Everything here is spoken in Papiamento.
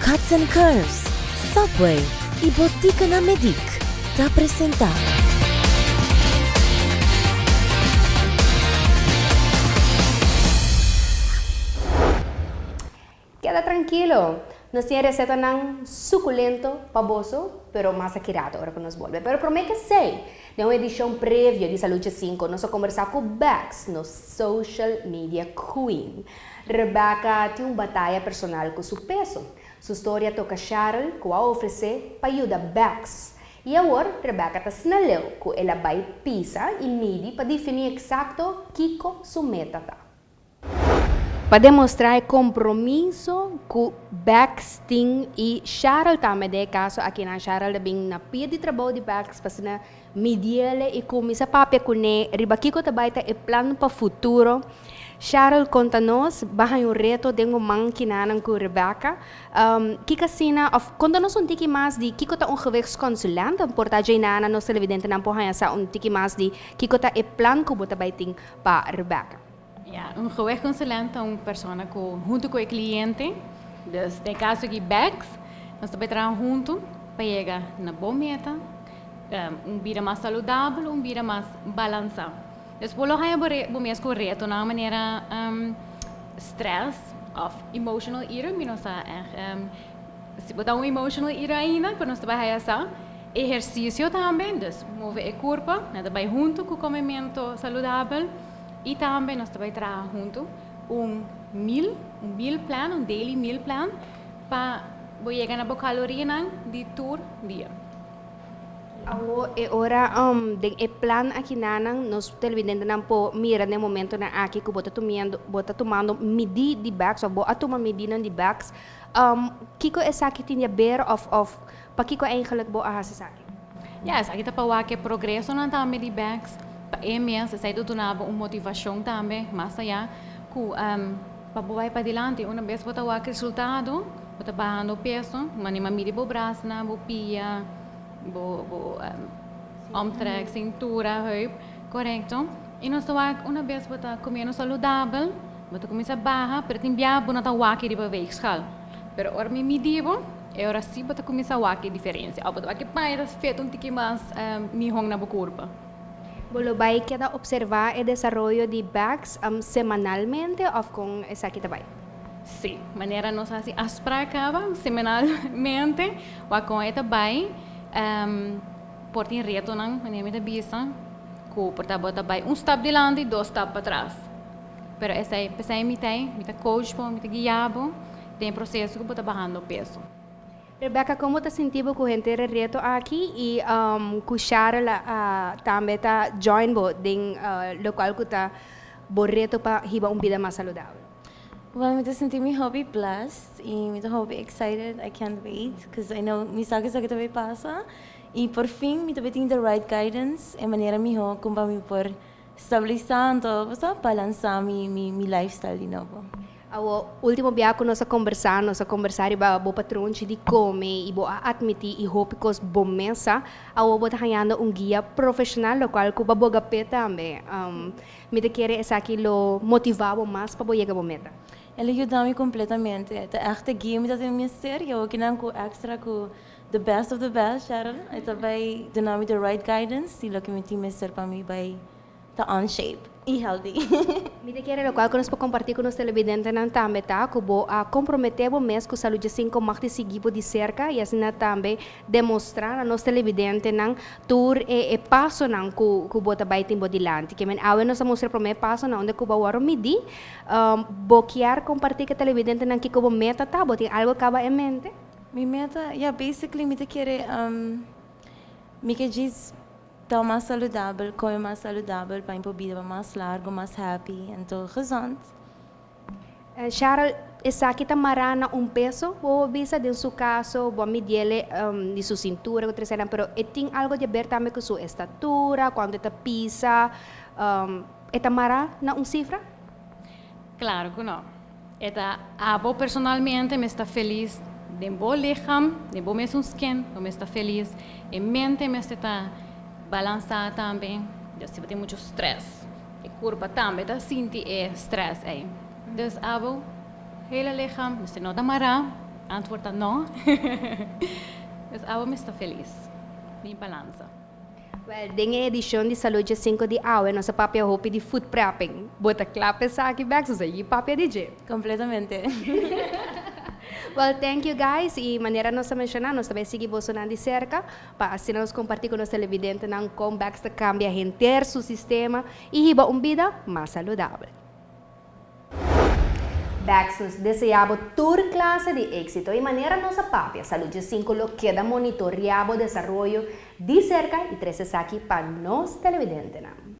Cuts and Curves, Subway y Botica na Medic ta presenta. Keda trankilo, nos tin e resetanan sukulento pa boso, pero mas aki rato ora ku nos bolbe. Pero promé ke esei, den un edishon previo di Salud Dje Nos a kombersá ku Bex, nos social media queen. Rebecca tin un bataya personal ku su peso. Su storia toka Sharyl ku a ofresé pa yuda Bex. I awor Rebecca ta asina leu ku el a bai pisa i midi pa definí eksakto kiko su meta ta. Pa demostrá e kompromiso ku Bex tin i Sharyl tambe den e kaso akinan Sharyl ta bin na pia di trabou di Bex pa asina midiele i kuminsá papia kuné riba kiko ta bai ta e plan pa futuro. Sharyl konta nos ba haña un reto den un man kinanan ku Rebecca. Kiko asina òf konta nos un tiki mas di kiko ta un gewichtsconsulent por ta djeinana nos televidentenan por haña sa un tiki mas di kiko ta e plan ku bo ta bai tin pa Rebecca. Ja, un gewichtconsulent ta un persona ku huntu ku e kliente, dus den e kaso aki Bex, nos ta bai traha huntu pa yega na bo meta, un bida mas saludabel, un bida mas balansá. Dus bo lo haña bo bo mes ku retonan manera stress òf emotional eater, mi no sa ègt si bo ta un emotional eater ainda, pero nos ta bai haña sa. Ehersisio tambe, dus move e kurpa, nan ta bai huntu ku komementu saludabel. I tambe nos ta bai traha huntu un meal, un meal plan, un daily meal plan pa bo yega na bo kalorianan di tur dia. Awo e ora den e plan akinanan nos televidentenan por mira den momentonan aki ku bo ta tumiendo bo ta tumando midí di bèks òf bo a tuma midínan di bèks, kiko esaki tin di aber òf òf pakiko eigenlik bo a hasi esaki? Ya, esaki ta pa wak e progresonan tambe di Bex, pa e mes, esei ta duna bo un motivashon tambe, mas ayá ku pa bo bai padilanti. Una bes bo ta wak resultado, bo ta bahando peso, manera midi bo brasnan, bo pia, bo bo omtrek, sintura, heup, korekto. I nos ta wak una bes bo ta komiendo saludabel, bo ta kuminsá baha, pero tin bia bo no ta wak riba weegschaal. Pero ora mi midi bo. E ora si bo ta kuminsá wak e diferensia. Òf bo ta wak e paña ta fet un tiki mas mihó na bo kurpa. Bo lo bai keda opservá e desaroyo di Bex semanalmente òf kon esaki ta bai? Sí, manera nos hasi afsprak kaba, semanalmente, wak kon e ta bai. Por tin retonan, manera mi ta bisa, ku por ta bo ta bai un stap dilanti, dos stap patras. Pero esei, p'esei mi ta ei, mi ta coach bo, mi ta guia bo. Den e proseso ku bo ta bahando peso. Rebecca, kon bo ta sinti bo ku henter e reto aki i ku Sharel a tambe ta join bo den lokual ku ta bo reto pa hiba un bida mas saludabel? Well, mi ta sinti mi hopi blessed i mi ta hopi excited, I can't wait, cause I know mi sa ku esaki ta bay pasa i por fin mi ta bay tin the right guidance, e manera miho kon pa mi por stabilisa anto bo sa balansa mi mi lifestyle di nobo. Awo, ultimo bia ku nos a kombersá, nos a kombersá riba bo patronchi di kome i bo a atmití i hopi kos bo mes sa. Awo bo ta hañando un guia profeshonal lokual ku bo a boga p'e tambe. Mi ta kere esaki lo motivá bo mas pa bo yega bo meta. El a yuda mi kompletamente. Ta ègt e guia mi ta tin mester i awo kinan ku èkstra ku the best of the best, Sharon. E ta bai duna mi the right guidance di loke mi tin mester pa mi bai ta on shape y healthy. Mi ta kere lokual ku nos por kompartí ku nos televidentenan tambe ta ku bo a komprometé bo mes ku Salud Djasinko mag di sigui bo di serka i asina tambe demostrá na nos televidentenan tur e e pasonan ku ku bo ta bai tin bo dilanti. Ke men awe nos a mustra e promé paso na unda ku bo a wòrdu midí. Bo kier kompartí ku e televidentenan kiko bo meta ta? Bo tin algu kaba en mente? Mi meta, ya basically mi ta kere mi ke djis Ta mas saludabel, come mas saludabel pa mi por bida mas largo, mas happy, anto gezond. Sharyl, esaki ta mará na un peso, bo por bisa? Den su caso, bo a midiele di su cintura cu tres aña, pero e tin algo di haber tambe cu su estatura, cuanto e ta pisa, e ta mará na un cifra? Claro cu no. E ta abo personalmente mes ta felis den bo licham, den bo mesun skin, bo mes ta felis. E mente mester ta balansá tambe. Dus si bo tin muchu stress, e kurpa tambe ta sinti e stress ei. Dus abo hele licham mester no ta mará. Antwoord ta no. Dus awe mi ta felis. Mi balansa. Well, den edicion di Salud 5 di awe, nos a papia hopi di food prepping. Bo ta cla pa esaki, Bex, o sea, papia DJ. Completamente. Well, thank you, guys. Y manera nos a menciona, nos tambe ta sigui boso di cerca pa asina nos comparti cu nos televidentenan con Bex ta cambia henter su sistema y hiba un bida mas saludabel. Bex, nos ta desea tur clase di exito y manera nos a papia Salud 5 lo keda monitorea bo desaroyo di cerca y trece esaki pa nos televidentenan.